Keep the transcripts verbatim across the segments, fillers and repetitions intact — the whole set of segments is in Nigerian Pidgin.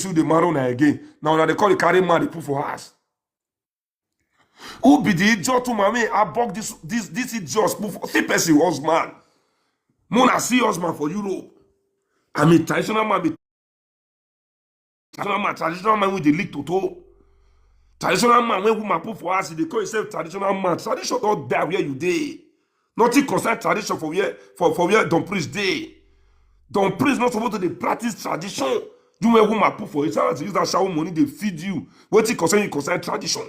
sue the man una again. Now una dey call the carry man dey put for house. Who be the idiot woman wey abeg this this this idiot put for see person husband? Mona see husband for Europe. I mean traditional man be traditional man, traditional man wey dey lick toto. Traditional man wey woman put for house, e dey call himself traditional man. Tradition don die where you dey. Nothing concern tradition for where for for where Don Priest dey. Don Priest not supposed to dey practice tradition. You wey woman put for his house, use that shower money dey feed you. Wetin concern you concern tradition?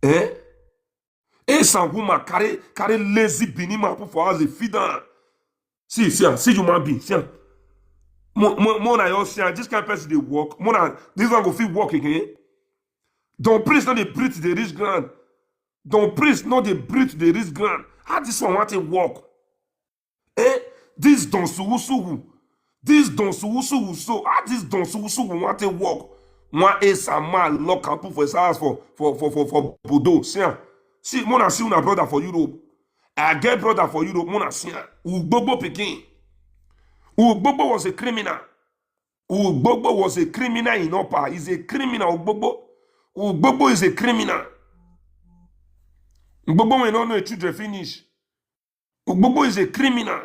Eh? Hey, some woman carry carry lazy Benin man put for house dey feed am. See, see am, see human being, see am. Mo mo mo na your see am. This kind of person dey work. Mo na this one go fit work again. Don Priest no dey breathe dey reach ground. Don Priest no dey breathe dey reach ground. How this one want to work? Eh? This Don Suwu Suwu. This Don Suwu Suwu. So how this Don Suwu Suwu want to work? One ace and man lock and put for his house for for for for for Bodo. See am. See, Mona see una brother for Europe. I get brother for Europe. Mona see am. Ugbogbo pikin. Ugbogbo was a criminal. Ugbogbo was a criminal in Upper. He's a criminal. Ugbogbo. Ugbogbo is a criminal. Ugbogbo will not know children finish. Ugbogbo is a criminal.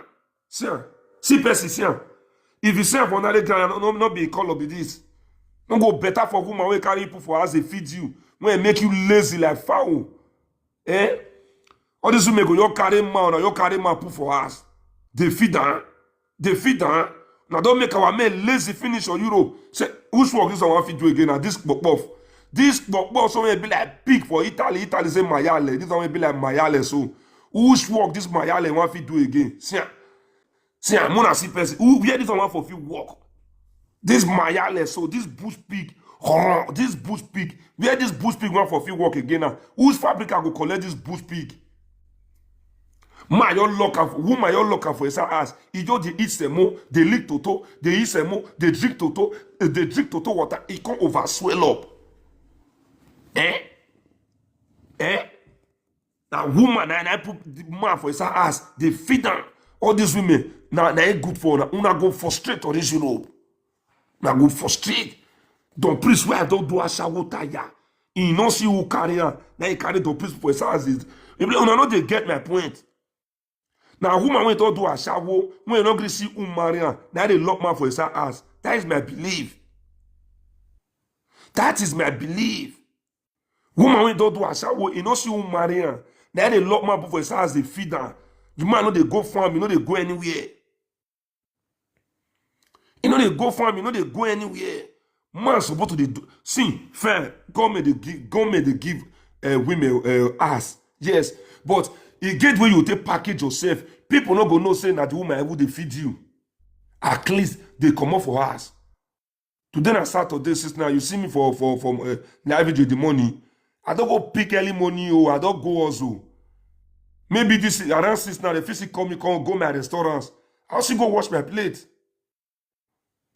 See am. See person, see am. If you see am for another ground, no, no, no be call of this. No go better for woman wey carry people for house dey feed you, wey make you lazy like fowl. Eh? All these women go you carry man or you carry man put for house. They feed am. They feed am. Now don't make our men lazy finish on Europe. Say, which work this one fit do again? Now this pop off. This pop off so wey be like pig for Italy. Italy say maiale. This one wey be like maiale. So which work this maiale one fit do again? See am. See am, Mona see person. Who where this one for fit work? This maiale, so this bush pig, horror, this bush pig. Where this bush pig one for fit work again now? Whose fabric I go collect this bush pig? Ma your lock am, woman your lock am for inside house. E just dey eat semo, dey lick toto, dey eat semo, dey drink toto, eh, dey drink toto water. E come over swell up. Eh? Eh? Na woman na na put the man for inside house dey feed am. All these women na na e good for una. Una go frustrate on this Europe. Una go frustrate. Don Priest wey I don do ashawo tire. E no see who carry am. Na e carry Don Priest for inside house. If una no dey get my point. Na woman wey don do ashawo, wey no gree see who marry am, na dey lock man for inside house. That is my belief. That is my belief. Woman wey don do ashawo, e no see who marry am. Na dey lock man put for his house dey feed am. The man no dey go farm, e no dey go anywhere. E no dey go farm, e no dey go anywhere. Man suppose to dey do see fair. Government dey give government dey give uh, women uh, ass. Yes, but e get way you take package yourself. People no go know say na the woman even dey feed you. At least they comot for house. Today na Saturday, since now you see me for for for uh, live video the morning. I don't go pick early morning, oh, I don't go also. Maybe this around six now, the physic come me come go my restaurants. I also go wash my plate.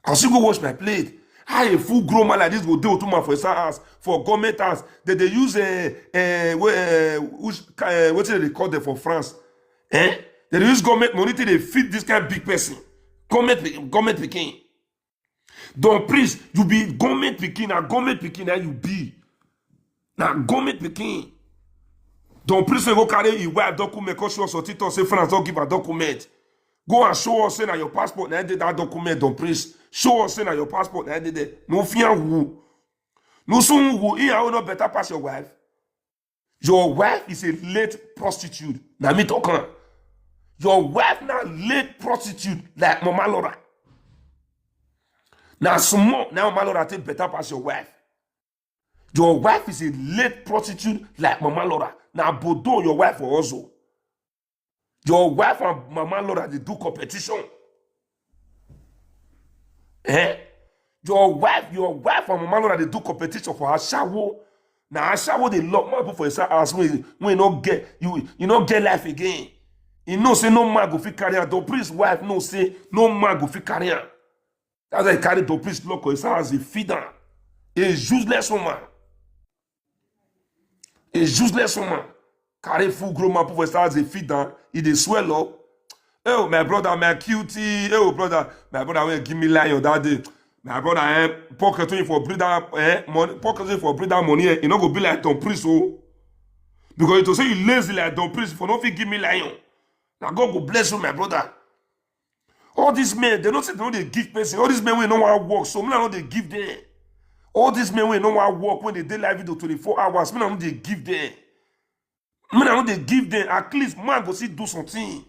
I also go wash my plate. How a full grown man like this go dey with woman for his house, for government house? They they use a uh, uh, which uh, what they call them for France? Eh? They dey use government money to they feed this kind of big person. Government government picking. Don Priest, you be government pikin, na government pikin na you be. Na government pikin. Don Priest go carry his wife document, come show us on TikTok, say France don't give a document. Go and show us say na your passport, na dey that document, Don Priest. Show us say na your passport, na dey there. No fear who. No soon who, he will not better pass your wife. Your wife is a late prostitute. Na me talk am. Your wife na late prostitute like Mama Laura. Na small na Mama Laura take better pass your wife. Your wife is a late prostitute like Mama Laura. Na Bodo your wife for also. Your wife and Mama Laura dey do competition. Eh? Your wife, your wife and Mama Laura dey do competition for ashawo. Na ashawo dey lock man put for inside house wey wey no get you you no get life again. You know say no man go fit carry am. Don Priest wife know say no man go fit carry am. That's why he carry Don Priest lock for inside house dey feed am. A useless woman. A useless woman. Carry full grown man put for inside house dey feed am. E dey swell up. Oh my brother, my cutie. Oh brother, my brother wey give me lion that day. My brother, eh, pocket twenty for breather, eh, money, pocket twenty for breather money, eh, e no go be like Don Priest, oh. Because to say you lazy like Don Priest, for no fit give me lion. Now God go bless you, my brother. All these men, they don't say they no dey give person. All these men wey no wan work, so me I no dey give them. All these men wey no wan work, when they dey live video twenty-four hours, me I no dey give them. Me I no dey give them. At least man go see do something.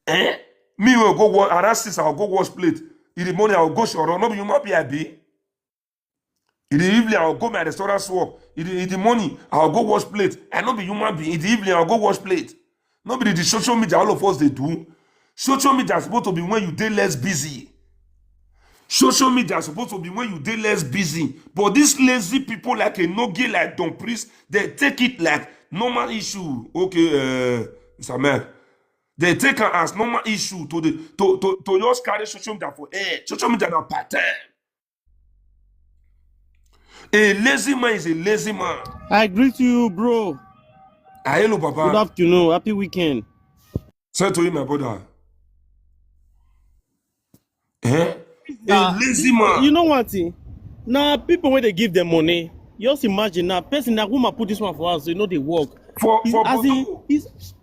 Eh? Me will go work around six, I'll go wash plate. In the morning, I'll go shoro. No be human being I be. In the evening, I'll go my restaurant work. In the, in the morning, I'll go wash plate. I no be human being. In the evening, I'll go wash plate. No be the social media all of us dey do. Social media is supposed to be when you dey less busy. Social media is supposed to be when you dey less busy. But these lazy people like a nogie like Don Priest, they take it like normal issue. Okay, uh, Mister Mayor. They take am as normal issue to the to, to, to just carry social media for air. Social media na part time. A lazy man is a lazy man. I greet you, bro. Ah, hello, Baba. Good afternoon. Happy weekend. Say to you, my brother. Eh? A Ah, lazy man. You know one thing? Now, people when they give them money, just imagine now, person that woman put this one for us, you know they work. For He, for as in, Bodo. he's,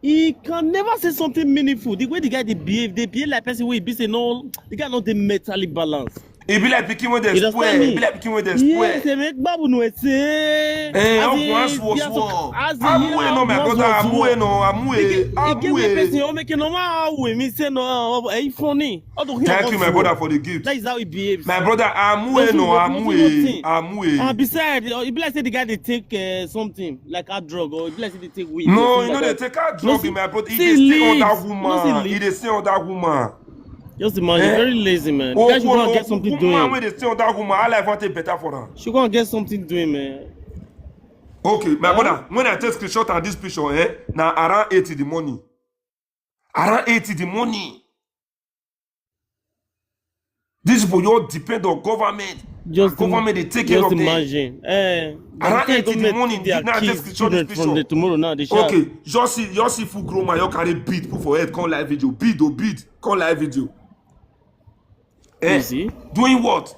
he can never say something meaningful. The way the guy they behave, they behave like person wey be say no, the guy not the mentally balanced. E be like pikin wey dey You spoil. understand E me? be like pikin wey dey Yes, spoil. they make babu no say. Eh, Amu Aswo Swo. Amu no, my brother. Amu no, Amu. He give me person, Amu. oh, make no matter how we me say no, oh, eh, funny. All the Thank you, my brother, for the gift. That is how he behaves. My brother, Amu Doesn't no, work, Amu. nothing, nothing. Amu. And besides, uh, if like say the guy they take uh, something like a drug or if like say they take weed. No, or you something know like they that. take out No, drug, see, my brother. He see, dey stay leaves. under No, woman. see, He dey stay under woman. Just imagine, Eh? very lazy man. Oh, Guy should go and oh, get something woman when doing. They stay under woman. How life want to better for her? Should go and get something doing, man. Okay, my Huh? Brother. When I take screenshot and this picture, eh, now around eight in the morning. Around eight in the morning. These people you all depend on government. Just And government they take care just of them. Imagine. Eh, Around they eight in the make morning, their now take kids, screenshot this children from picture. The tomorrow now they shout. Okay, just see, just see full grown man, you carry beat, put for head, come live video, beat or beat, come live video. Eh? You see? Doing what?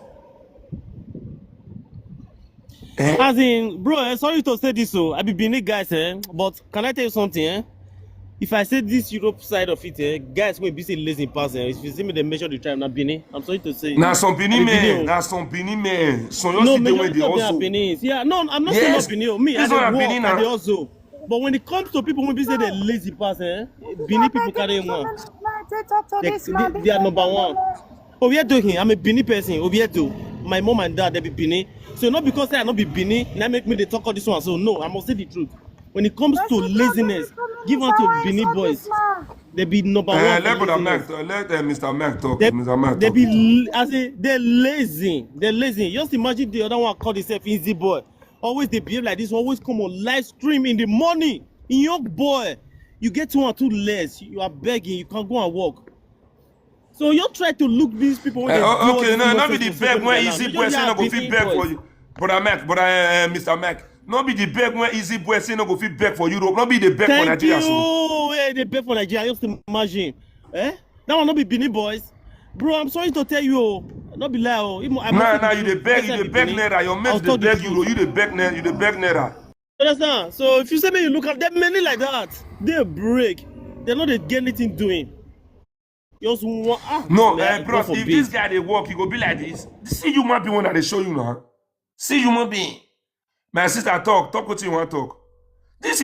Eh? As in, bro, eh, sorry to say this, so I be Benin guys, eh? But can I tell you something, eh? If I say this Europe side of it, eh, guys will be say lazy pass, eh? If you see me, they measure the time. Now Benin, I'm sorry to say. Now some Benin I be Benin, men, oh. Now some Benin men, some you No, see the way majority they of them are also. Benin. Yeah, no, I'm not Yes. saying not Benin. Oh. Me, I This dey one are work, Benin I now. Dey also. But when it comes to people who be say they lazy pass, eh? Benin people carry one. They, They, they, they are number one. Obiedo, I'm a Benin person. Obiedo, my mom and dad, they be Benin. So not because I not be Benin, now make me they talk all this one. So no, I must say the truth. When it comes to laziness, give on to Benin boys. They be number Eh, one. Let For Brother laziness. Mac, let uh, Mister Mac talk. They, Mister Mac they talk. Be l- as in, they're lazy. They're lazy. Just imagine the other one called himself Easy Boy. Always they behave like this. Always come on live stream in the morning. In young boy, you get two and two less. You are begging. You can't go and work. So you try to look these people when Eh, they oh, do all okay, this no, not be nonsense the on beg social when media Easy now. Boy You say are no go fit Benin beg for boys. You, Brother Mac, Brother uh, Mister Mac. Not be the beg when Easy Boy say no go fit beg for Europe. Not be the beg for Thank Nigeria. So. You. Eh, they beg for Nigeria. Just imagine. Eh? That one not be Benin boys. Bro, I'm sorry to tell you. Oh. Not be lie. Oh. Even, I must Nah, say the nah, you truth. dey beg, Person you dey be beg Benin. naira. Your I'll mates dey tell the beg truth. Euro, you dey beg naira, you dey beg naira. You understand? So if you say me, you look at them many like that. They break. They're not they get anything doing. Just one. Ah, No, man, eh, God bros, if forbid. This guy dey work, he go be like this. See human being when I dey show you now. See human being. My sister talk, talk what you want talk. This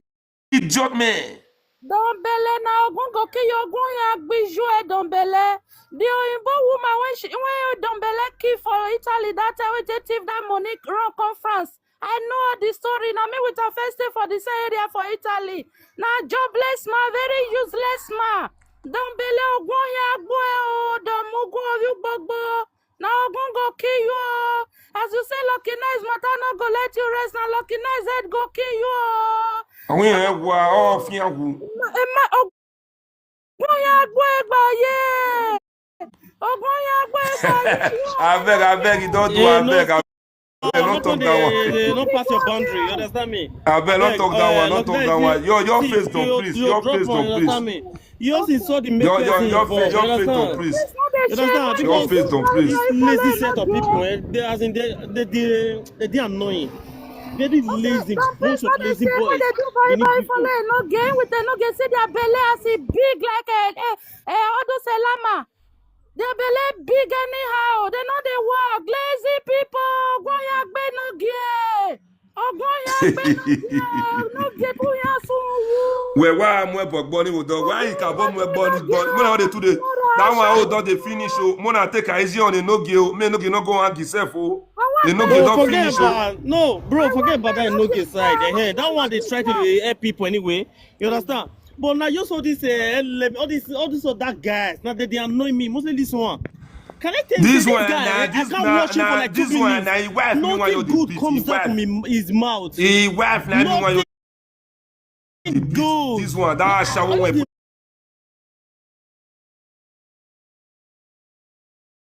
idiot man. Dombele na ogun go kill you, ogun ya gbiju e Dombele. The Oyinbo woman when she when Dombele kill for Italy that time when they thief that money run come France. I know the story. Na me with her first day for the same area for Italy. Na jobless man, very useless man. Dombele ogun ya gbo e o, domugo oyu gbogbo. Na ogun go kill you o. As you say, Lucky Nice matter no go let you rest. Na Lucky Nice head go kill you o. Àwọn èèyàn ẹ wà ọ́ fi hàn wù. Ma- eh, ma- ogun ya gbo e gba ye. Ogun ya gbo e gba ye. Abeg, abeg, you don't do Eh, no. Abeg. Abeg, no talk that one. Dey no pass your boundary, you understand me? Abeg, no talk that one, no talk that one. Your, your face don please, your face don please. You just insult the make person involved, you understand? You understand? Your face don please. This lazy set of people, eh, they, as in, they, they, they, they dey annoying. Very lazy, bunch of lazy boys. They dey do bye bye for leg, no gain with them, no gain. See their belly as e big like a, a, a Odo Selama. Their belly big anyhow. They no dey work. Lazy people. Ogun ya gbe no gie. Ogun ya gbe no gie. No gie ku ya sun wu. Wẹ wá mú ẹbọ gbọ́ ní òdò. Wá ìka bọ́ mú ẹbọ ní gbọ́. Mọ́nà wọ́n dey today. That one, oh, don dey finish o. Mọ́nà take am easy on Enogie o. Make Enogie no go hang himself o. Enogie don finish o. No, bro, forget about that Enogie side. Eh, that one dey try to dey help people anyway. You understand? But now you saw this, uh, all this, all this other guys. Now they, they annoy me. Mostly this one. Can I tell you this guy? I can't watch him for like two minutes. Na him wife. Nothing good comes out from his mouth. Him wife na him wan you. Good. This one, that shower wey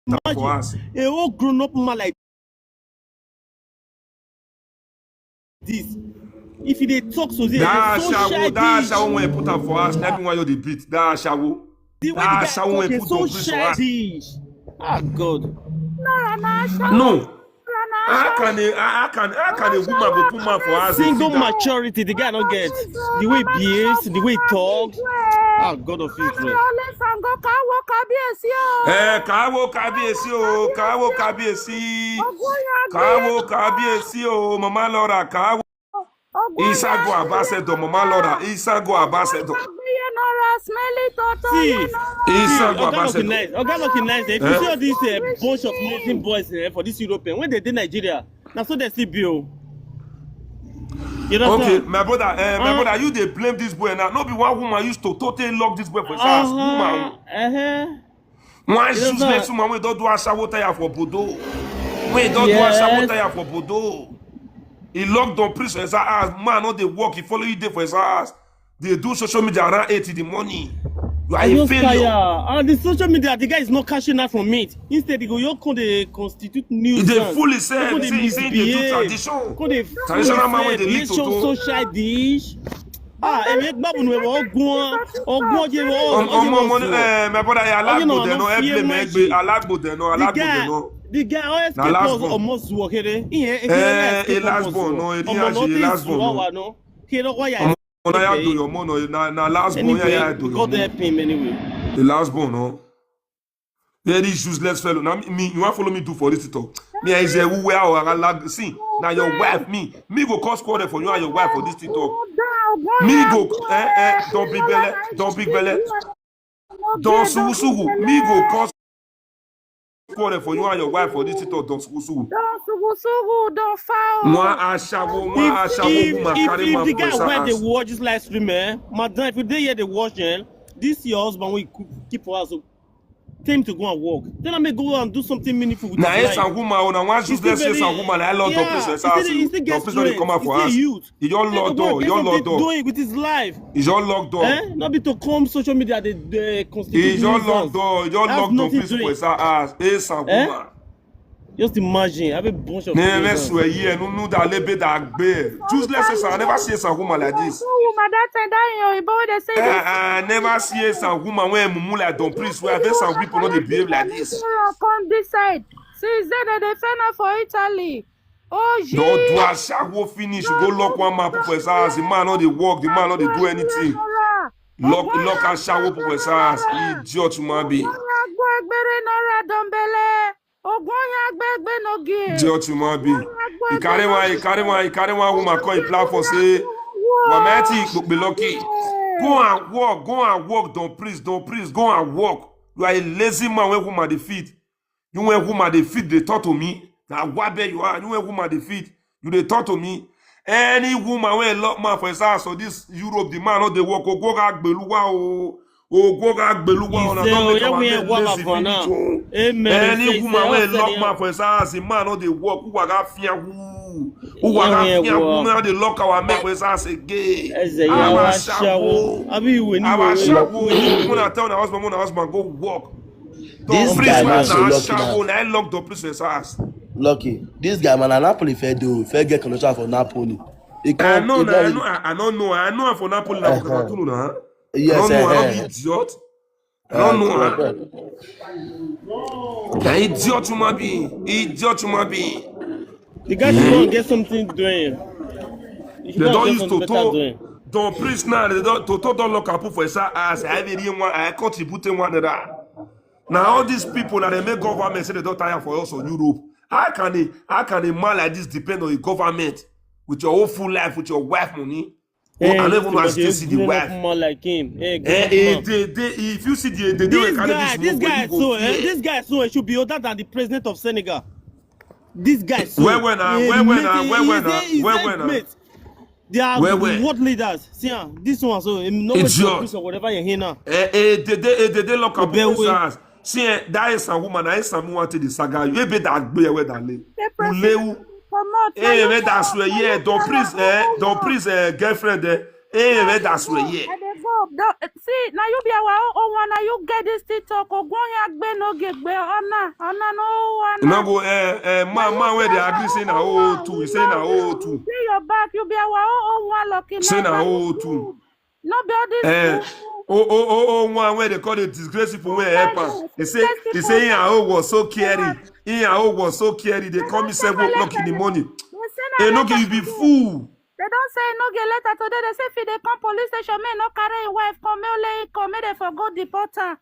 imagine a whole grown up man like this. If he dey talk so, say, that ashawo, that ashawo wey put am for house, na everyone you dey beat. That ashawo. The way that ashawo wey put am for house. Ah, God. No. How can a, how can, how can a woman go put man for house? Single maturity, the guy no get. The way he behaves, the way he talks. Ah, God of Israel. Sango kawo kabiyesi o. Eh, kawo kabiyesi o, kawo kabiyesi. Kawo kabiyesi o, Mama Laura, kawo. Isago Abasedo, Mama Laura, Isago Abasedo. See, Isago Abasedo. Oga Lucky Nice. If you see all these, uh, bunch of amazing boys, eh, for this European, when they dey Nigeria, na so they still be o. You know, okay, my brother, uh, my brother, you dey blame this boy now. No be one woman used to totally lock this boy for his house. Woman. One useless woman wey don do ashawo tire for Bodo. Wey don do ashawo tire for Bodo. He lock down priest for his house. Man no dey work. He follow you dey for his house. Dey do social media around eight in the morning. You are a failure. And the social media, the guy is not cashing out from it. Instead, he go, you come dey constitute new. He dey fool himself. He say he dey do tradition. Traditional man wey dey lead to social dish. Ah, emi gbabu nu ewo ogun, ogun oje wo. Omo, omo, eh, my brother, alagbo de no, e blame egbe, alagbo de no, alagbo de no. The guy always get us almost work here. Eh, last born no, e dey last born no. Kí ló wá yà? Ọmọ náà yà do your mom no, na, na last born yà yà do your mom. God help him anyway. The last born no. Very useless fellow. Now me, you want follow me do for this talk? Me, I say who where our lag. See, now your wife, me, me go cause quarrel for you and your wife for this talk. Me go, eh, eh, don't be belle, don't be belle. Don't sugu sugu. Me go cause quarrel for you and your wife for this talk. Don't sugu sugu. Don't sugu sugu, don't foul. One ashawo, one ashawo woman carry man for his house. If the guy wey dey watch this live stream, eh, madam, if you dey here dey watch, eh, this your husband wey you keep for house, tell him to go and work. Tell am make go and do something meaningful with his life. Na yes and woman o, na one useless yes and woman. I love the place for his house. The place don dey come out for house. He just lock door, he just lock door. Doing with his life. He just lock door. Eh? Not be to come social media dey, dey constitute nuisance. He just lock door, he just lock door, place for his house. Yes and woman. Just imagine, have a bunch of. Never swear here, no, no, that lebe that gbe. Useless yes, I never see yes and woman like this. Woman that time that your boy dey say this. I never see yes and woman wey mumu like don priest wey I face and people no dey behave like this. Come this side. See, is that they dey find out for Italy. Oh, don do ashawo finish, go lock one man put for his house. The man no dey work, the man no dey do anything. Lock, lock ashawo put for his house. Idiot human being. Idiot human being. He carry one, he carry one, he carry one woman come him platform say, Wameti Ikpokpe Lucky. Go and work, go and work, don priest, don priest, go and work. You are a lazy man wey woman dey feed. You wey woman dey feed, dey talk to me. Na wabe you are. You wey woman dey feed, you dey talk to me. Any woman wey lock man for his house for this Europe, the man no dey work. Ogo ga gbeluwa o. Ogo ga gbeluwa o. Na don make our men lazy finish o. Any woman wey lock man for his house, the man no dey work. Uwa ga fia wu. Uwa ga fia wu. Now dey lock our men for his house again. Our shawo. Our shawo. Una tell una husband, una husband go work. This guy na so lucky na. Na I lock the priest for his house. Lucky. This guy, man, na Napoli fair do, fair get connection for Napoli. He I come, know he now. I don, know. I, I don't know. I know am for Napoli now. Because I uh-huh. don't know now. I Yes, don't know. I don't Uh-huh. idiot. I don't Uh, know. uh, Huh? uh, Na idiot human being. Idiot human being. The guy should go and get something doing. He should They go and don't get use something better Toto. doing. Don't preach now. They don't Toto don't lock up for sa as I be one. I contribute one another. Now all these people that they make government say they don't tire for us on Europe. How can they? How can a man like this depend on a government with your whole full life with your wife money? Oh, I Eh, don't even but want to a see the grown up wife. Man like him. Eh, grown Eh, up eh, man. they, they, if you see the, the day we This carry guy, this this mugu, guy you go so, eh, fear. This guy so, he should be older than the president of Senegal. This guy Where so, when I, he where when made, I, where he when is I, a, he's where a when I, mate. They are where the when? World leaders. See, ah, this one so, him no wait for Idiot. Christian whatever you hear now. Eh, eh, they, they, eh, they, they lock up Obey people's way. Ass. See, eh, that is a woman. That is a woman to the saga. You be that be where that lay. Hey, president, Uleu. come out. Now Eh, you where be that our, swear now yeah. you be Don't please, our eh, own don't one. please, eh, girlfriend, eh. Eh, Now I where dey that swear go. yeah. I dey go. Don't, see, now you be our own one. Now you get this TikTok. Ogwon ya gbe no get gbe. Ona, ona no one. No go, eh, eh, man, man, where they agree say na oh two, he say na oh two. Dey your back. You be our own, own one. Lucky Say now. na Why you oh two. do? No be all this Eh, fool. oh, oh, oh, oh, one where they call it disgraceful when help am. He say, he say, in our own was so caring. In our own was so caring. They call me seven o'clock in the morning. They say na Eh, no, letter you be today. Fool. They don't say no get letter today. They say if they come police station, may no carry him wife. Come, may only him come, may they for go deport her.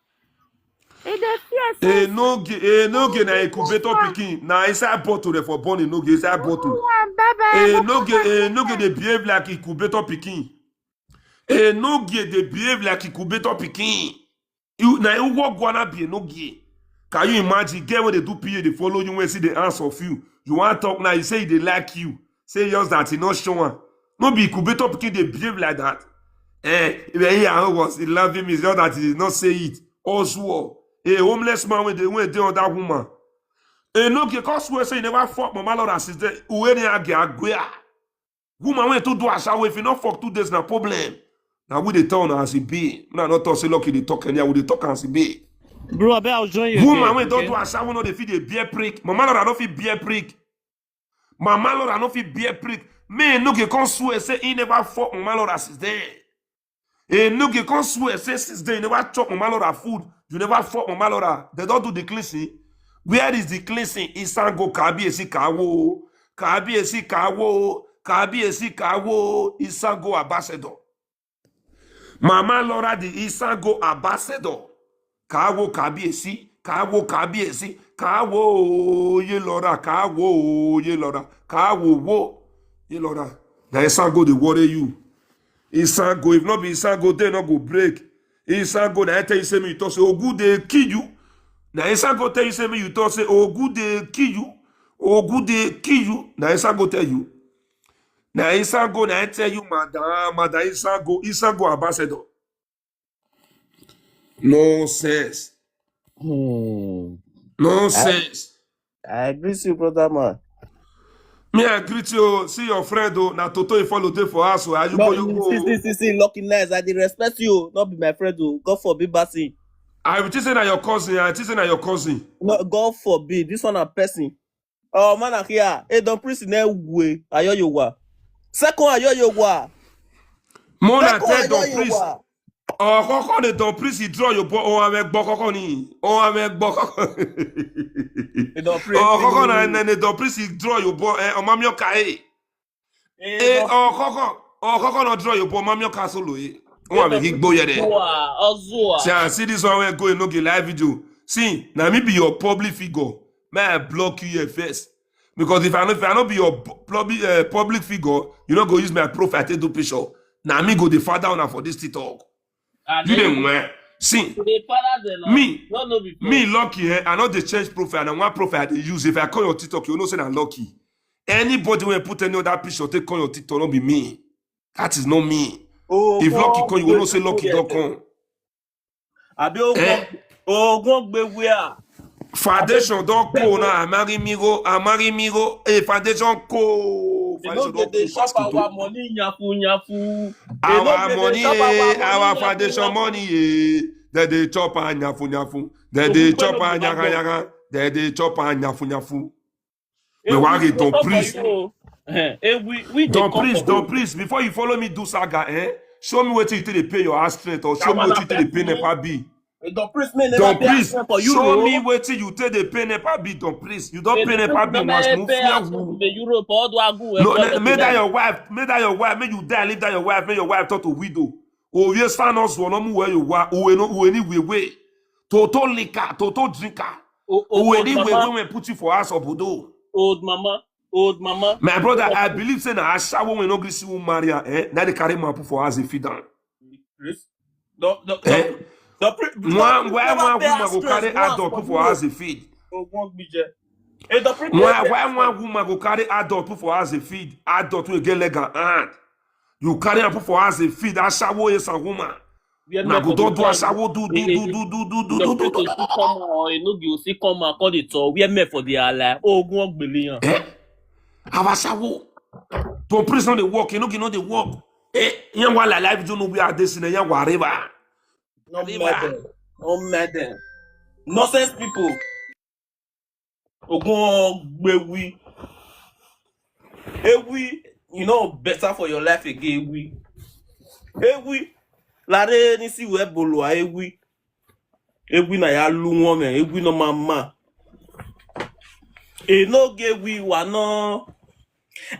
He dey fear Eh, say no get, eh, no get na incubator Papa. Pikin. Na inside bottle they for born. No get inside bottle. One baby. Eh, No no get, Papa eh, no get Pikin. They behave like incubator Pikin. Eh, no get They behave like incubator Pikin. You now you walk one up here, no get. Can you imagine? Get where they do P A, they follow you when see the answer of you. You want talk now, you say they like you. Say yours that he not show one. No be incubator Pikin, they behave like that. Eh, even he was he loving me, it's just that he did not say it. Also, a homeless man when they went there on that woman. Eh, no get cause we say he never fuck Mama Laura since then. Uwe ni age agwea. Woman went to do a shower if you not fuck two days na problem. Now we dey tell una as e be. Una not talk say Lucky dey talk anyhow, we dey talk as e be. Bro, I bet I'll join you Woman again. Wey don Okay. Do ashawo no dey fit dey bear prick. Mama Laura no fit bear prick. Mama Laura no fit bear prick. Me no get come swear say he never fuck Mama Laura since then. He no get come swear say since then he never chop Mama Laura food. You never fuck Mama Laura. They don't do the cleansing. Where is the cleansing? Isango Kabiyesi Kawo. Kabiyesi Kawo. Kabiyesi Kawo. Isango ambassador. Mama Laura the Isango ambassador. Kawo Kabiyesi. Kawo Kabiyesi. Kawo ye Laura. Kawo ye Laura. Kawo wo. Ye Laura. Na Isango dey worry you. Isango, if not be Isango, they not go break. Isango, na I tell you say me you talk say Ogu dey kill you. Na Isango tell you say me you talk say Ogu dey kill you. Ogu dey kill you. Na Isango tell you. Na Isango, na I tell you, madam, madam Isango, Isango ambassador. Nonsense. Hmm. Nonsense. I agree with you, brother man. Me, I greet you. See your friend, oh, na Toto he follow dey for us. Oh, are you No, go, you see, see, go? See, see, Lucky Nice, I dey respect you. Not be my friend, oh. God forbid, Basim. I will say na your cousin. I think say na your cousin. No, God forbid. This one a person. Oh, man, I hear. Hey, Don Prince, ne way. Ayo, you wa. Second, ayo, you wa. Mona Second, tell Don ayo, you Prince. wa. Oh, koko ne Don Prince he draw your boy. Oh, I'm a boy, koko ni. Oh, I'm a boy, koko. Hey, Don Prince, Oh, see koko na, you. na, na Don Prince he draw your boy. Eh, oh, mami oka, eh. Hey, Eh, Don oh, koko. Oh, koko no draw your boy. Mami oka solo, eh. Oh, Hey, I'm a Don big Prince, boy, yeah. Ozua, Ozua. See, I see this one wey go no get live video. See, na me be your public figure. May I block you here first? Because if I no, if I no be your pu-, public, uh, public figure, you no go use my profile take do picture. Na me go the father una for this TikTok. Ah, You na dem you where? See, go dey father them now. Me, No, no be me fraud. Lucky, eh? I no dey change profile. Na one profile I dey use. If I call your TikTok, you know say na Lucky. Anybody wey put any other picture, take call your TikTok, no be me. That is not me. Oh, If Lucky God, come, you go know wait, say Lucky wait, don wait. Come. Abi o Eh? Ogun, Ogun gbe where? Foundation don cold now. Amari Miro, Amari Miro. Hey, foundation cold. They no Foundation don get the cold pass shop our Toto. Money, nyafu, nyafu. They no Our get the money, shop our eh, Money, our nyafu, foundation nyafu. Money, eh. They dey chop and nyafu nyafu. They Ogun dey kwe chop no be and nyaga backbone. Nyaga. They dey chop and nyafu nyafu. We wan get Don Priest. Don Priest, Don Priest, before you follow me do saga, eh? Show me wetin you take dey pay your house rent or show me wetin you take dey pay NEPA bill. Don Priest, may never Don pay Priest, house rent for show me Europe. Wetin you take dey pay NEPA bill, Don Priest. You don May pay Don NEPA Priest bill never once, pay Mufia house rent wu. for Europe. All do agu we No, call ne- it make that today. Your wife, make that your wife, make you die, leave that your wife, make your wife turn to widow. Oye san no zuo no mu we you wa, uwe no, uwe ni we we. Toto liquor, toto drinker. O- o- Uwe Old ni we mama, we we put you for house obodo. old mama, old mama. My brother, I believe say na ashawo we no gree see who marry her, eh? Now they carry man put for house, they feed down. Chris, Don Don Eh? Don Pri- Don One, Priest why never one pay woman house go carry rent once adult for put for Europe. house, they feed? Ogun Ogbije. Eh, Don Priest Why, never pay why house one rent. Woman go carry adult put for house, they feed? Adult will get leg and hand. You carry and put for house, they feed. Ashawo is a woman. Where Na men go for don the do ashawo, do, do, Ele- do, do, do, do, do, Don do, Priest do. to come out or Enogi will still come out, call the tour. Where men for the ally. Ogun Ogbeleyan. Eh? Have ashawo. Don Priest no dey work, you know, you know dey work. Eh, yan wa la life, you know, we are this in yan wa river. No River. matter. No matter. Nonsense people. Ogun Ogbewi. Ewi, you know better for your life again, Ewi. Ewi. Lare ni si we bolo a Ewi. Ewi na ya lu wọn me, Ewi no mama. E no ge wi wa no.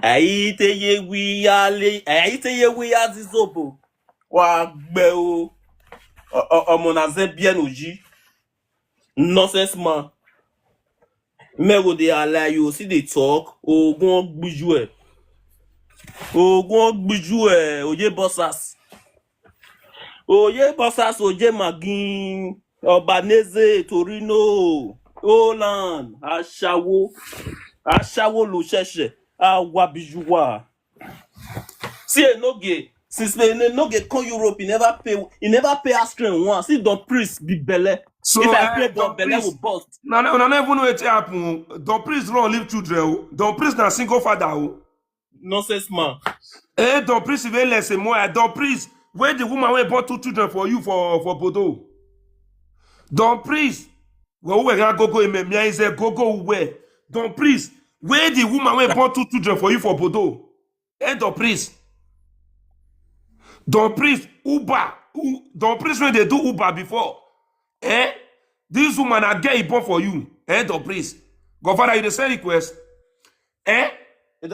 Ayi te ye wi ya le, ayi te ye wi ya zizobo. Wa gbe o. O- o- Ọmọ na ze bien oji. Nonsense man. Me go dey ally you, see dey talk. Ogun gbiju e. Ogun gbiju e. Oye bossas. Oye bossas, Oye Magin. Obaneze, Torino. Holland. Ashawo. Ashawo lo sheshe. Awa bijuwa. See Enoge. Since when Enoge come Europe, he never pay. He never pay house rent once. See Don Priest be belle. So, If I eh, pay Don Don belle, will Priest, burst. no, no, no, no, even know wetin happen. Don Priest no leave children o. Don Priest na single father o. Nonsense man. Eh, Don Priest even less more. Eh, Don Priest, where the woman wey born two children for you for for Bodo? Don Priest, well, we can go go in me is a go go where? Don Priest, where the woman wey born two children for you for Bodo? Eh, Don Priest. Don Priest, Uber, U- Don Priest when they do Uber before. Eh? This woman I get it born for you. Eh, Don Priest. Godfather, you dey send request. Eh?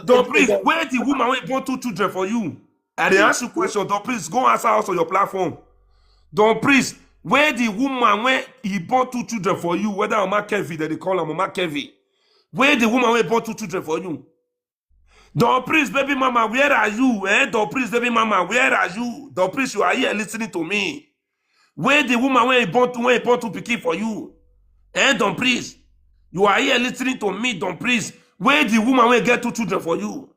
Don Priest, where the woman wey born two children for you? I dey ask you question. Don Priest, go answer us on your platform. Don Priest, where the woman wey he born two children for you? Whether Mama Kevi, they dey call her Mama Kevi. Where the woman wey born two children for you? Don Priest, baby mama, where are you? Eh? Don Priest, baby mama, where are you? Don Priest, you are here listening to me. Where the woman when he born two, when he born two pikin for you? Eh, Don Priest, you are here listening to me, Don Priest. Where the woman wey get two children for you?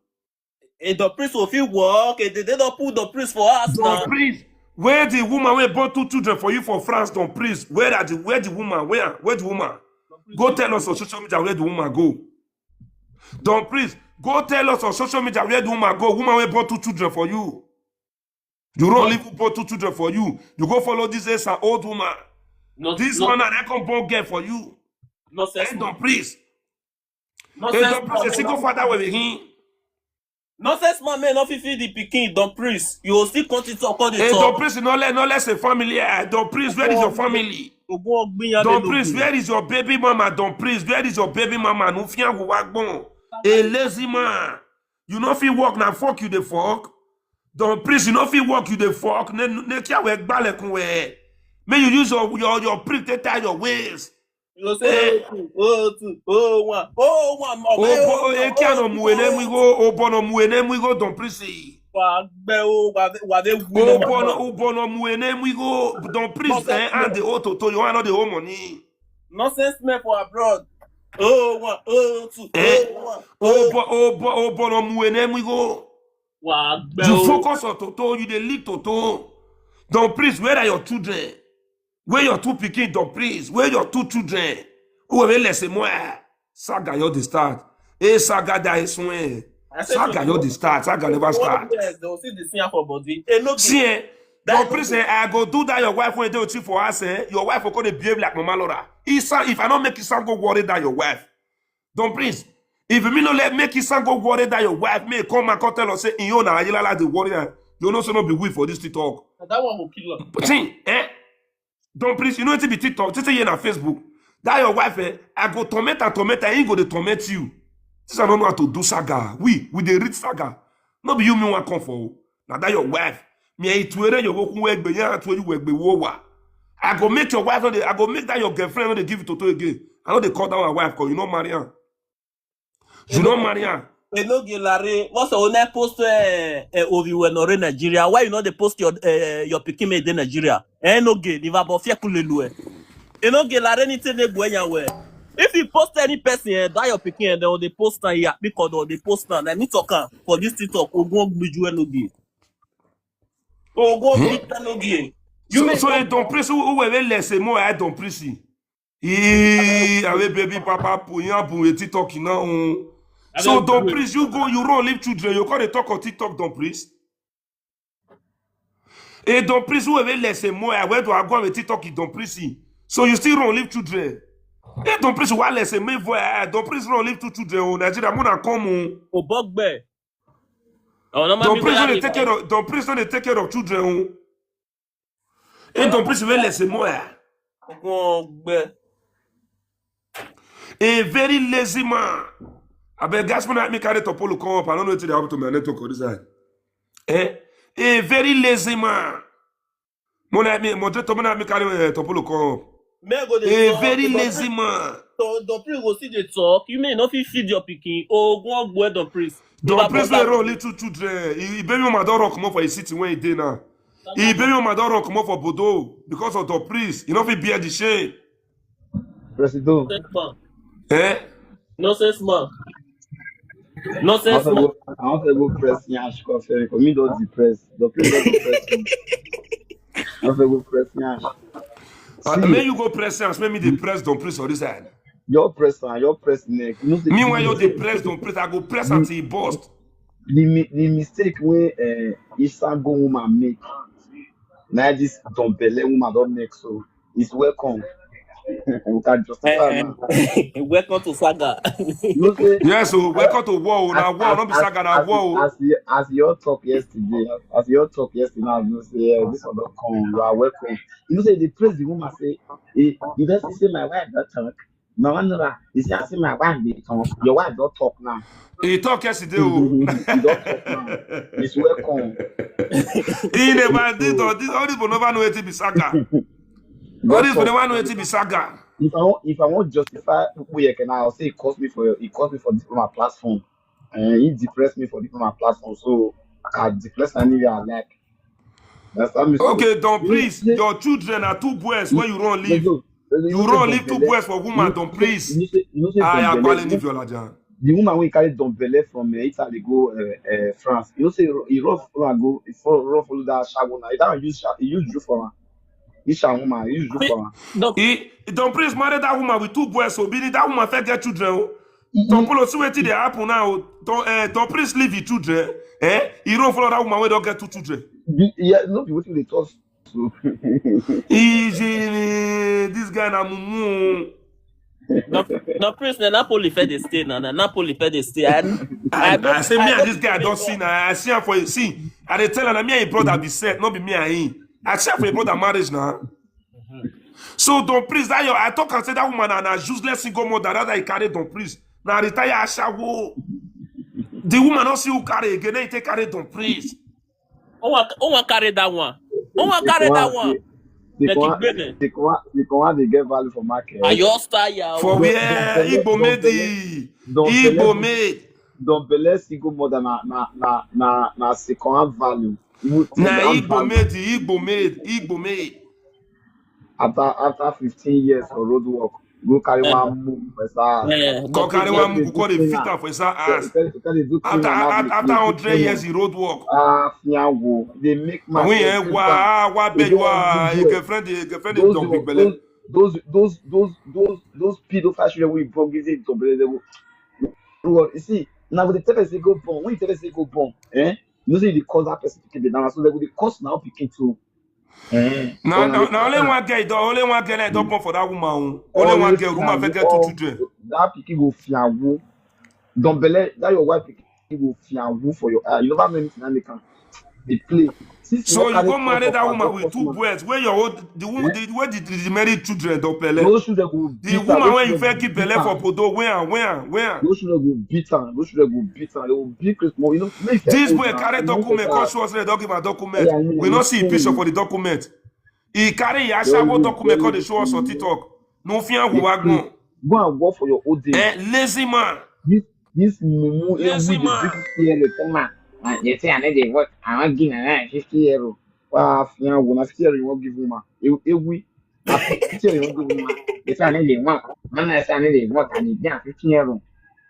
Eh, Don Priest will fit work. Eh, they, they don't put Don Priest for us Don now. Priest, where the woman wey born two children for you for France, Don Priest? Where are the where the woman? Where where the woman? Go tell us on social media where the woman go. Don Priest, go tell us on social media where the woman go. Woman wey born two children for you. You don't leave who born two children for you. You go follow this as an old woman. Not, This not, one na come born girl for you. nonsense Eh, man. Don Priest. Nonsense Eh, Don Priest, a man. single father wey be him. Nonsense man, man, no fit feed the pikin. Don Priest, you will still continue to call the Eh, talk. Don Priest, no let no let say family. Eh, Don Priest, where is your family? Ogun Ogbin ya Don le Priest, logun. Where is your baby mama? Don Priest, where is your baby mama? No fear go wagbon. A lazy man. You no fit work na fuck you dey fuck. Don Priest, you no fit work you dey fuck. Ne ne kia we gbalekun we. May you use your your your prick take tie your waist. You go say oh two, oh two, oh one, oh one. Obo eke no mu ene mu igo, obo no mu ene mu igo, Don Priest. Wa gbe o, wa ve wa ve wi. Obo no obo no mu ene mu igo, Don Priest. Eh, and the old toto, you are not the old money. Nonsense men for abroad. Oh one, oh two, Eh? oh one, oh. Obo obo obo no mu ene mu igo. Wa gbe You o. Focus on toto, you dey lead toto. Don Priest, where are your children? Where your two pikin, Don Priest? Where your two children? Who will less more? Saga, you dey start. Eh, Saga, that is when. I said Saga, to you dey start. Saga never One start. years, they will see the senior for body. Eh, no See, eh, That Don no Priest, eh, I go do that your wife when they with you for us, eh? Your wife will come dey behave like Mama Laura. Isa, if I don't make it sound, go worry that your wife. Don Priest, If me no let make Isan go worry that your wife, may come and come tell us say in your na Ayilala dey worry am. You know say no be we for this TikTok. Na that one go kill am. But see, eh? Don Prince, you know wetin be TikTok? Tete here na Facebook. That your wife, eh? I go torment and torment her, he go dey torment you. This I don't know how to do saga. We, we dey read saga. No be you me wan come for o. Na that your wife. Me e tuere your woku wegbe ya tuere you wegbe wowa. I go make your wife no dey, I go make that your girlfriend no dey give you toto again. I no dey call that my wife cause you no marry am. You no marry am. Enoge Lare, what's your own post eh eh Ovi we no re Nigeria? Why you no dey post your eh your pikin me dey Nigeria? Enoge, ni va bo fie kulelu eh. Enoge Lare ni te ne gwe ya we. If you post any person eh, that your pikin eh, they will dey post am here because they will dey post am. Let me talk am for this TikTok. Ogun ogbiju Enoge. Ogun ogbiju Enoge. You So, may so eh, Don Prince, who who we less eh, more I Don Prince. Ee, awe baby papa pu ya bu eti talk now. So Don Prince, you go, you run leave children. You call the talk of TikTok, Don Prince. Hey, Don Prince, who ever less and more? I went to Agua with TikTok, Don Prince. So you still run leave children. Hey, Don Prince, why less and me for eh, Don Prince run leave two children. Oh, Nigeria, mona come on. Obogbe. Oh, no, Don Prince don't take care of Don Prince don't take care of children. Oh. Hey, Don Prince, where less and more? Ogbe. A very lazy man. I beg gas when I make carry Topolo come up. I don't know what they happen to my network on this side. Eh? A very lazy man. When I make moderator, when I make carry uh, Topolo come up. Me go A very lazy man. So Don Prince go see the talk. You may not fit feed your pikin. Ogun Ogbe Don Prince. Don Prince will run little children. He, he baby mama don't rock more for his city when he dey now. He baby mama don't rock more for Bodo because of Don Prince. He no fit bear the shame. Presido, Nonsense man. Eh? Nonsense man. I Nonsense want to man. go. I want to go press Nyash coffee because me don't depress. The place don't depress me. I want to go press Nyash. Uh, make you go press hands, make me dey press Don Prince on this side. Your press and your press neck. You know, say Meanwhile, you dey press Don Prince, I go press until he burst. the mi- the mistake wey uh, Isango woman make, na this Don Belle woman don make so. It's welcome. We can justify now. Welcome to saga. You know say Yes, so welcome to war. Now war, not be saga, now as, war. as you as you all talk yesterday, as you all talk yesterday, now you know say yeah, this one don come. You are welcome. You know say they praise the woman say he he don say my wife don talk. My one know that he say I say my wife dey talk. Your wife don talk now. He talk yesterday. Oh. He don talk now. It's welcome. He never did all this. All this will never know it be saga. All this will never know it be saga. If I want, if I want justify Ukpuyeke now, I'll say it cost me for it cost me for diploma platform. And he depressed me for diploma platform, so I can depress anywhere I like. That's how me. Okay, Don Prince, your children are two boys when you run leave. You run leave two boys for woman, Don Prince. You know say, you know say I Don am Belle- calling leave your lajan. The woman wey carry Don Belle from uh, Italy go uh, uh, France. You know say he run follow am go, he follow run follow that ashawo now. That one use sha- he use you for am. This sha woman, he use you for am. Don He Don Prince married that woman with two boys, so meaning that woman fit get children. Oh. Don Polo, see wetin dey happen now. Don uh, Don Prince leave his children. Eh? He run follow that woman wey don get two children. The- yeah, no be wetin dey talk. So Easy, this guy na mumu. No, no, Prince, na Napoli fed the stay, na, na Napoli fed the stay. I, I, I say me and this guy don't see now. I see him for see. I dey tell her na me and him brother be set, not be me and him. I see him for him brother marriage now. So Don Prince, that your I talk and say that woman na, na useless single mother that I carry Don Prince. Na retire ashawo. The woman not see who carry again. Then he take carry Don Prince. Who wan who wan carry that one? Who wan carry that one? They Like come out, Igbene. they come out, they come out, they get value for market. Ayo style ya. For Don- where Don- Igbo Don- made the Don Igbo Belle- made. Don Belle single mother na na na na na second hand value. Even Na second hand Igbo value. made the Igbo made Igbo made. After after fifteen years for road work, go carry Eh. One move for his house. Eh, Come carry one mugu, come dey fit am for inside ass. After after after hundred years, he road work. Ah, fianwo. They make my When eh, wa wa beg wa, your girlfriend, your girlfriend is those, don big those, belle. Those those those those those those pedophile children wey born give don belle, they go. Well, you see, now with the tell person go born, when you tell person go born, eh? You know say you dey cause that person pikin dey down, so they go dey cause now pikin too. Eh? Na So na they- na only one girl, don only one girl I don born for that woman. Oh. Only one girl, woman fit get two children. That pikin go fianwo. Don Belle, that your wife, he will fianwu for your eye. You never know anything that make am dey play. Since So you carry go marry cup that of woman adult with two woman, boys. Where your old the woman eh? the where the, the, the married children don pele. Those children go The beat am. woman Those when you children fair go give beat belle for am. Podo, where and where and where? Those children go beat am. Those children go beat am. They will beat Chris Mo. You know, make fair This old boy now. carry You know document, come better. show us the document. Oh Document. yeah, you We know, not see you picture know. For the document. He carry your Tell ashawo you, document, tell come dey you, show us on you know. TikTok. No fear who Make wagbon. Go and work for your old days. Eh, lazy man. This this mumu Lazy ewu dey man. bring here the come on. Ah, they say I need to work. I want give na fifty euro. Wow, fianwu na fifty euro you wan give woman. Ewu ewu. Na fifty euro you wan give woman. They say I need to work. Man, I say I need to work. I need down fifty euro.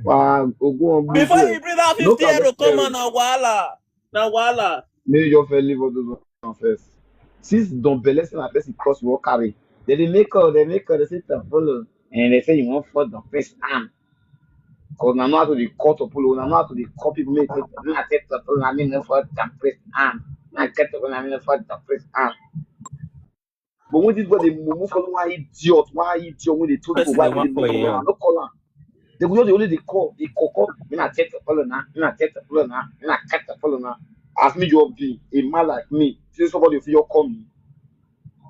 Wow, ogun Before ogbugbo. you bring that Look fifty at euro that come euro. on, na wahala. Na wahala. Make you just first leave all those ones first. Since Don Belle say na person cross you wan carry, they dey make call, they make call, they say to follow, and they say you wan fall Don Prince arm. Cause na know how to dey cut Opolo, na know how to dey cut people make take na take Opolo na me no fall Don Prince arm. Na get Opolo na me no fall Don Prince arm. But when this boy dey mumu follow one idiot, one idiot wey dey told people Person why dey we dey wan make play Opolo, am. no call am. They go just dey only dey call, dey call, call. Me na take Opolo na, me na take Opolo na, me na get Opolo na. As me just be a man like me, say somebody fit just call me.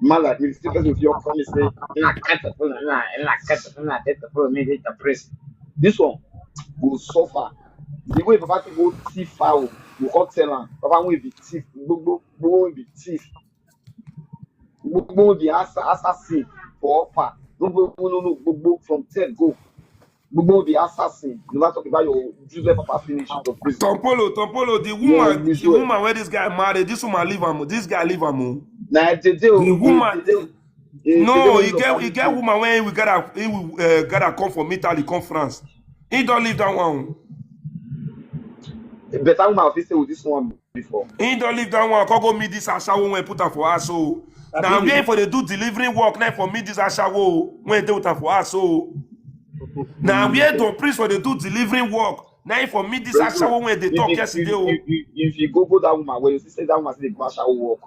Man like me, still person fit just call me say, me na get Opolo na, me na get Opolo na, take Opolo, me dey depressed. This one go suffer. The way Papa take go thief fowl, go come tell am, Papa wey be thief, gbogbo, gbogbo wey be thief. Gbogbo the assa- assassin for upper. No, no, no, no, gbogbo from ten go. Gbogbo the assassin. You never talk about your useless papa finish to prison. Tompolo, Tompolo, the Yeah, woman, you the sure. Woman where this guy married, this woman leave am. This guy leave am. Oh. Na Jeje o. The woman, Jeje o. Eh, No, Jeje he no get come he with get you. Woman when we gather he will uh, gather come from Italy, come France. He don't leave that one. Better woman fit stay with this one before. He don't leave that one. Come go meet this ashawo when put her for us. So now Abi where for they do delivering work now for meet this ashawo when they put her for us. So now where the priest for they do delivering work now for meet this Bro, bro, ashawo when they if talk you, yesterday. if, Oh. if, if, if you go go that woman, when you see say that woman say they go ashawo work.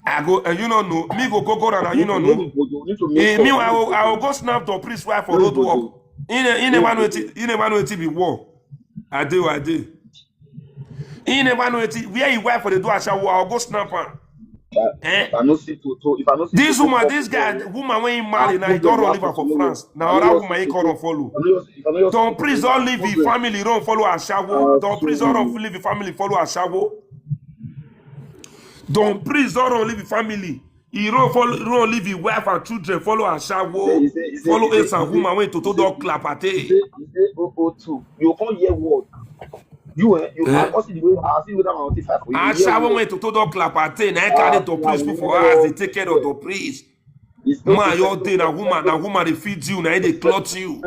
I go, uh, you don't know. Me go go go around, you Need don't to know. need to go do. Need to Eh, make meanwhile, I call. will, Need I to will go go snap the priest wife for do. road Need to work. go do. He, ne- he Need never to know go it. He never know it be war. I do, I do. He never know it. Where he wife for the do ashawo, I'll go snap her. If I, Eh? if I no see Toto, if I no see This Toto woman, come this guy, here, woman when he I marry now, he problem don't run I leave her for follow you. France. I Now no that just woman he see come Toto. run follow. I no just, if I no just Don see Priest Toto, don't I leave his problem. Family, run follow ashawo. Uh, Don Priest don't run so leave his family, follow ashawo. Don Priest don't run leave his family. He run follow, run leave his wife and children, follow he say, ashawo, he say, he say, follow he say, ace and he say, woman when he Toto say, don't clap at he it. say, he say, oh, oh, two. You can't hear word. You, eh, you, I Eh? can't see the way, I see the way that my auntie fight for you. You hear Ashawo word. When Toto don't clap at it. Now I Ah, carry the yeah, priest we put for never us. They hear take care of the word. Priest. It's not Man, your professional. Day na woman, na woman they feed you, now they clothe you.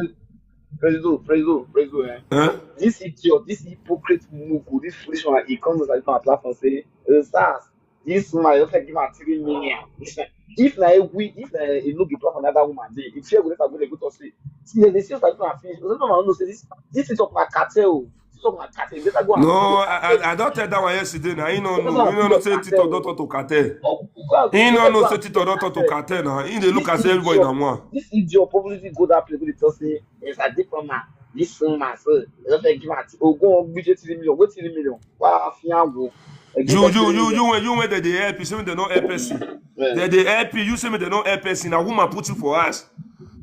Prezo, Prezo, Prezo, eh. Eh? This idiot, this hypocrite move, this foolish one, he comes and come at platform say, "Eh, stars, this woman, you can give her three million." This one, if na a we, if na a no be platform another woman dey, if she go let her go, they go to say, see, they see us like finish. They don't know say this, this is of my cartel. This is of my cartel. Better go and No, I, I, I don't tell that one yesterday. Now he no Better go know. He and no be know the say Tito cartel. Don't talk to cartel. Oh, go and He go no and know go say and Tito Don't talk to cartel now. He dey look this as everybody idiot, na one. this idiot probably go that place. They just say, "Yes, I did from my this woman." So they don't give her. Oh, go on, B J three million. What three million? Wow, fiango. You, you, you, you, when you when they dey help you, say they no help person. They dey help you. You say me they no help person. A woman put you for us.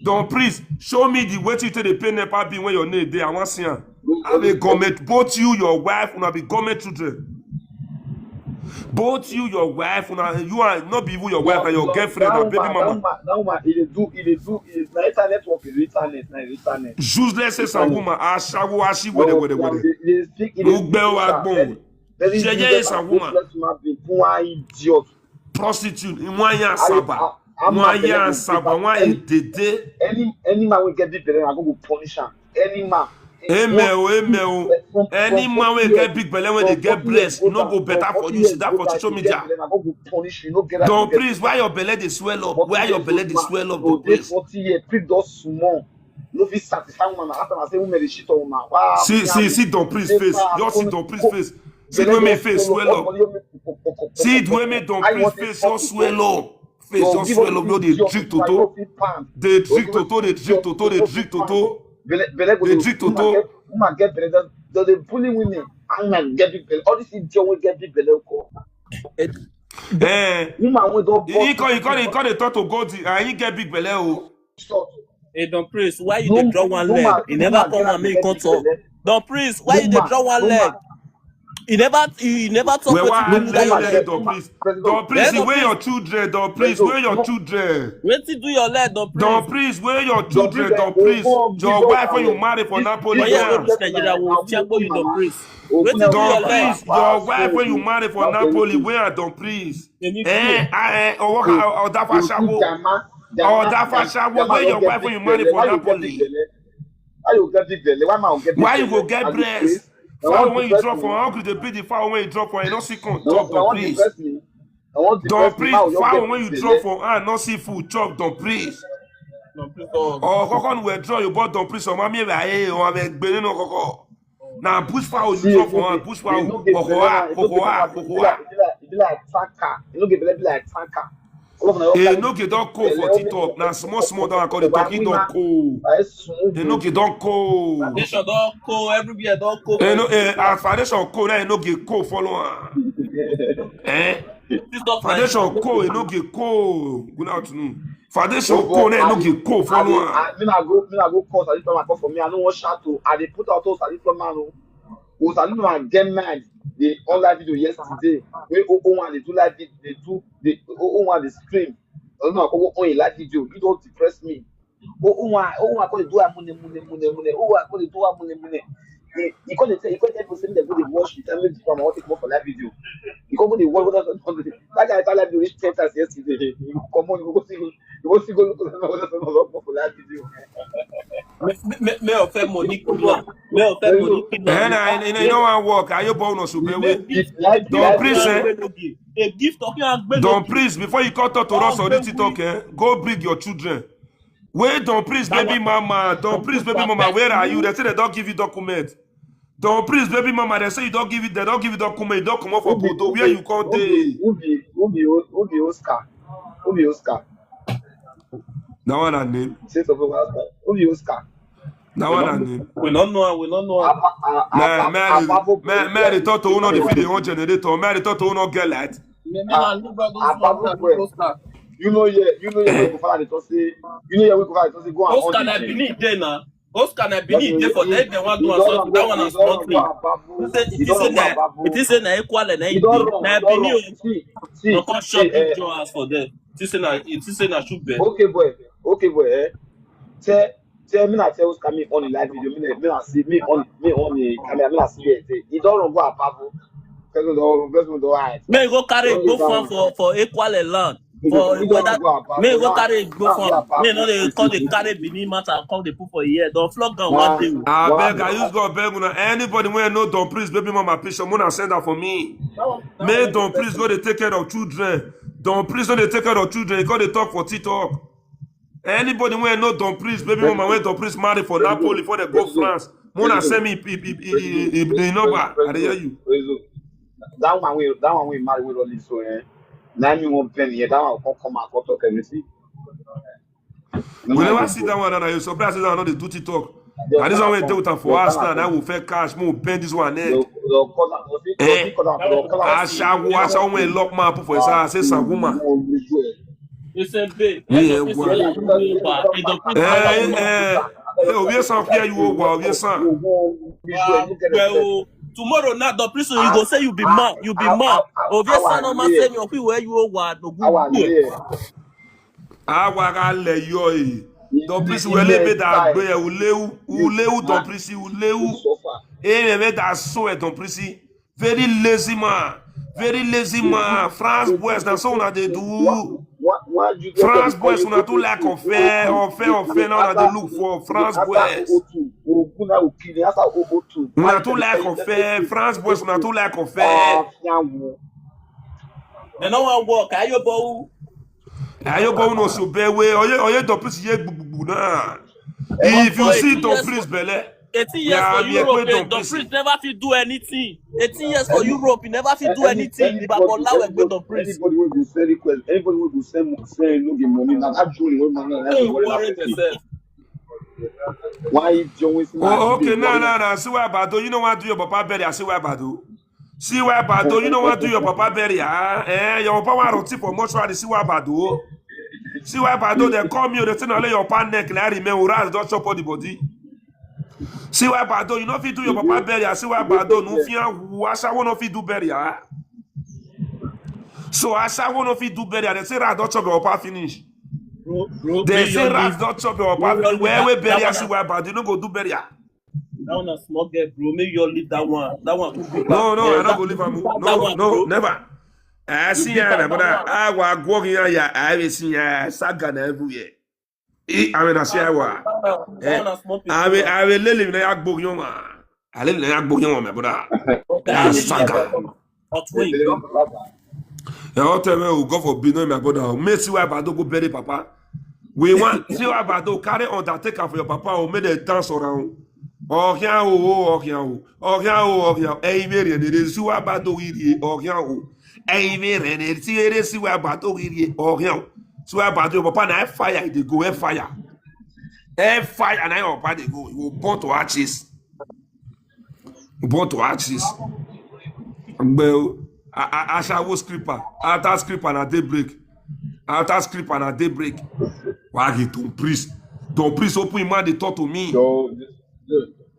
Don Priest, show me the way you take the pay nepa bill when your name there. I want see her. I be government. Both you, your wife, una be government children. Both you, your wife, una, you are not be even your wife and your girlfriend, na baby mama. That woman, it dey do, it dey do, it is na internet work, it is internet, na internet. Useless is a woman. Ashawo, ashi, wede, wede, wede. Ugbe wa gbon. Yeye is a woman. Poor idiot. Prostitute. Nwa ya saba. Nwa ya saba. Nwa edede. Any any man wey get big belle, I go go punish am. Any man. Amen o, amen o. Any man wey get big belle, when they get blessed, no go better for you. See that for social media. Don Priest, why your belle dey swell up? Why your belle dey swell up, Don Priest? Forty years, priest don small. No fit satisfy woman. After I say women dey shit on woman. Wow. See, see, see Don Priest face. Just see Don Priest face. See the way me face swell up. See the way me Don Priest face just swell up. Face just swell up. No, they drink toto. They drink toto. They drink toto. They drink toto. They drink toto. Woman get belle, dem, dem dey bully women. And woman get big belle. All this idiot wey get big belle, ko. Eh, Woman wey don he born. come, he come, he come dey talk to Goldie. Ah, he get big belle o. Short. Hey, Don Prince, why you No, dey draw one no leg? man, You no never man come get and make belle come talk. belle. Don Prince, why No you dey man, draw one no leg? man. You never, you never talk Well, why wetin I do let your you leg. let Don Prince? Don Prince, Don where your Prince. children? Don Prince, where your children? Wetin do your leg, Don Prince? Don Prince, where your children? Prince, Don Prince, go give your your wife when you power. marry for This Napoli, When you where go am? reach Nigeria, we will fiangbo you, Don Prince. Open Wetin do your your Don leg? Prince, your wife when you marry for Napoli, where am Don Prince? Èmi Eh, kúrò. eh, ọwọ́ ká ọ̀dà fàṣàwò. Ọ̀dà fàṣàwò, where your wife when you marry for Napoli? Why you get big belle? Why man get big Why you go belle? Get I dey breast? craze. Na Fowl one when you depress drop for me. How could they be the fowl when you drop for? You no see come Na chop one, na Don one Prince. depress me. Na one Don depress me. Why Prince, you fowl get when you big drop belle? For hand, no see food chop Don Prince. Don Prince, oh. Or kọ́kọ́ nu withdraw you bought Don Prince or mami ra eh or ame gbere no kọ́kọ́. Na bush fowl you See, drop e for no hand, get, bush e fowl. no get belle Kokoa, now, e no get kokoa, belle, e be kokoa. like, e be like, e be like tanker. E no get belle, e be like tanker. All of una don E carry no get don cold for belle, TikTok. Na small small don call the talking don cold. E no get don cold. Foundation don cold, everywhere don cold. E no, eh, as foundation cold, na e no get cold follow am. Eh? This don Foundation cold, e no get cold. Good afternoon. Foundation cold, na e no get cold follow am. Me na go, me na go call Sadi Plumber come for me. I no wan shout o. I dey put out to Sadi Plumber o. O Sadi Plumber get mind. Dey on live video yesterday. Wey O O one dey do live video, dey do, dey O O one dey scream. Sadi Plumber come go on live video. You don depress me. O O one, O O one come dey do am mune mune mune mune. O O one come dey do am mune mune. He, he come dey tell, he come tell people say make dem go dey watch the time wey the Plumber wan take comot for live video. He come go dey watch whether Sadi Plumber. That guy enter live video reach ten times yesterday. He comot, he go still go, he go still go look whether Sadi Plumber wan comot for live video. Me, me, me, me ọ̀fẹ́ Monique Kidwa. Me ọ̀fẹ́ Monique Kidwa. Eh, na, e, e, e no wan work. Ayo bo no so be we. If live Don Prince, eh? A gift of you and Don Prince, before you come talk to us on this TikTok, eh, go bring your children. Where Don Prince baby mama? Don Prince baby mama, where are you? They say they don't give you document. Don Prince baby mama, they say you don't give it, they don't give you document. You don't come up for Bodo. Where you come dey? Who be, who be, who be Oscar? Who be Oscar? That one I name. Say something about Oscar. Who be Oscar? That one I name. We don't know. We don't know. Man, man, man, man, they talk to who not the feed the own generator. Man, they talk to who not get light. Me, me, I look at this one, I look Oscar. You know, yeah, you know, yeah, we go find it. Say, you know, yeah, we go find it. Say, go and Oscar na Benin dey na. Oscar na Benin dey for that. They want do something. That one is small thing. It is say na, it is say na equal na e dey. Na Benin o. No come shop big jaw ass for there. It is say na, it is say na shoot bell. Okay, boy. Okay, boy. Eh? Tell, tell me na tell Oscar me on the live video. Me na, me na see me on, me on the camera. Me na see it. He don't run go above. Person don, person don hide. May go carry go farm for, for equal land. For whether may go carry go farm. May no dey come dey carry Benin matter and come dey put for here. Don flog am one day. I beg, I use God beg una. Anybody wey know Don Prince baby mama picture, una send that for me. May Don Prince go dey take care of children. Don Prince no dey take care of children. He go dey talk for TikTok. Anybody wey know Don Prince baby mama wey Don Prince marry for Napoli before they go France, una send me the number. I dey hear you. That one wey, that one wey marry wey don live so, eh? Na me wan bend here. That one come come and come talk everything. We never see that one, and I surprise that one no dey do TikTok. Na this one wey dey with am for house now, na we fair cash, mo bend this one neck. Ashawo, ashawo wey lock man put for his house, say some woman. You say, babe, Yeah, you well. say, you know, but it don't put Eh, eh, eh, Ovie san fear you over, Ovie san. Well, tomorrow night, the prison, you go say you be man, you be man. Ovie san no man say you where you are, no good. Our year. Awa ga le yo e. Don Prisi we le be da gbe e, ulewu, ulewu Don Prisi, ulewu. E me be da so e Don Prisi. Very lazy man. Very lazy man. France boys, na so una dey do. France boys, una too like unfair, unfair, unfair. Now una dey look for France boys. Una too like unfair. France boys, una too like unfair. They no wan work. Ayobo. Ayobo no should be way. Oye, oye, Don Prisi ye gbugbu na. If you see Don Prisi belle, eighteen years for Europe, eh, Don Prisi never fit do anything. Eighteen years for Europe, he never fit do anything. He back on lawe go Don Prisi. Anybody wey go send request, anybody wey go send mo-, send no get money, na that jewelry wey man na Don't worry yourself. Why you join with me? Oh, okay, no, no, no. See why Bado, you know what do your papa burial. See why Bado. See why Bado, you know what do your papa burial. Eh, your papa want rot for mortuary. See why Bado. See why Bado, they come you, they say, no, let your papa neck, like, remain, rat don't chop all the body. See why Bado, you know if you do your papa burial. See why Bado, no fear, who Ashawo no fit do burial. So Ashawo no fit do burial. They say rat don't chop your papa finish. Bro, bro, They make say your rat leave. don't chop your Bro, papa. your Where leave, we that burial, one see na- why Bado, you no go do burial. That one na small girl, bro. Make your leave that one. That one too big. No, no, Eh, I don't that- go leave am. that No, one, no, bro. Never. I see Big ya, my that brother. one. I wa go here, yeah. I will see ya. Saga na everywhere. I mean, I see I wa. That one, that Eh, one na small pikin. I will, I will live in a bog young man. I live in a bog young man, my brother. But Ah, that Saga. Hot wing. You don't tell me, oh, God forbid, no, my brother. May see why Bado go bury papa. We want see why Bado carry undertaker for your papa. Oh, make the dance around. Oh yeah, oh, oh, oh yeah, oh, oh yeah, oh, oh yeah. Hey, very, and it is why Bado we the oh yeah, oh. Hey, very, and it is why Bado we the oh yeah. So why Bado, papa, na fire they go, air fire, air fire, and I papa they go. You will burn to ashes. Born to artist. Well, I, I, Ashawo scripper. After scripper na daybreak. After scripper na daybreak. Why he don't priest? Don't priest open him mouth, they talk to me. Yo,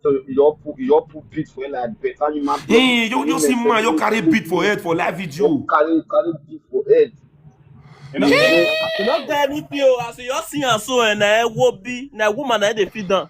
so you all put you all put beat for like better you man. Hey, you, you see man, you carry beat for head for live video. Carry carry beat for head. You know, you know, get anything, oh, as you all see and so, and I will be, na woman, I dey feed them.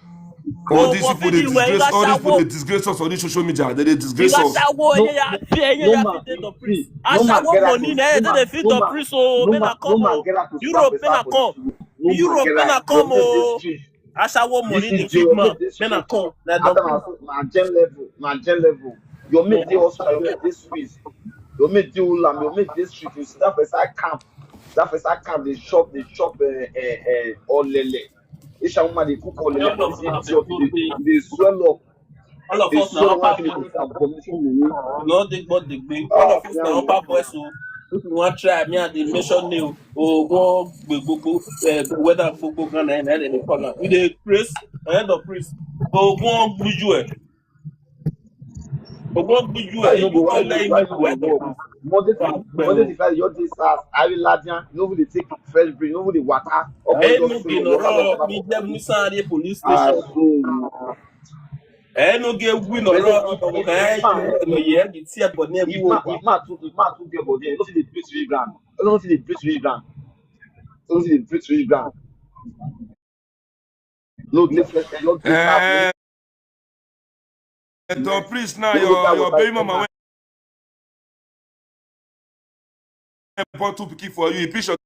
All Oh, these what people they feed you, well, disgrace. that's All these how people they what- disgrace us on this social media. They, they disgrace Because us. Awo, No, yeah, yeah, yeah, no yeah, man, feed them the see, priest. no man Aṣawo get that money, to- na no they man- dey feed no the man- priest, oh, no men man- na come, no man oh. get that to Europe, stop men na for come. this street. No man Europe, get men na that. come, Don't take oh. this street. Aṣawo money This dey is feed your man, this men na street. come. Na After the my my gem level, my gem level. Your mate dey hospital, your mate dey street. Your mate dey Ulam, your mate dey street. You sit down for inside camp. Sit down for inside camp, they chop, they chop uh, uh, uh, olele. This woman dey cook olele for this idiot. They, they swell up. All of They us na swell up. upper They class. cook abomination money. No dey but the big. All of us na upper boys, so if you wan try, me and the mention name. Oh, go gbogbo, eh, whether gbogbo Ghana, na dem dey call am. We dey praise, end of praise. Oh, go on, you, eh. Oh, go on, you, eh. Why you go? Why you go? Why you go? Monday to Monday to Friday, your day start. I will Ladian. You know who they take fresh breeze. You know who they water. Eh, no be no wrong. Me dem Musa Ade police Ah, station. so Eh, no get win no wrong. Eh, no, yeah, the tear but never if man, if man too, if man too get body, you know see the breeze reach ground. You know see the breeze reach ground. You know see the breeze reach ground. No, the fresh, you know, this Eh, Don Priest now, your your baby mama wey born two pikin for you. He picture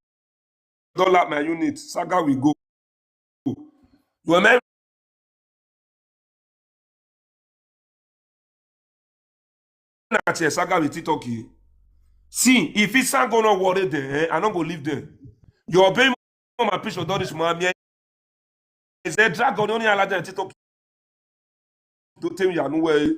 don lap my unit. Saga we go. You remember? Na chair Saga with TikTok here. See, if it sound go not worry there, eh, I no go leave there. Your baby mama picture don reach my me. Is a dragon only allow them TikTok. Don't tell me you are nowhere.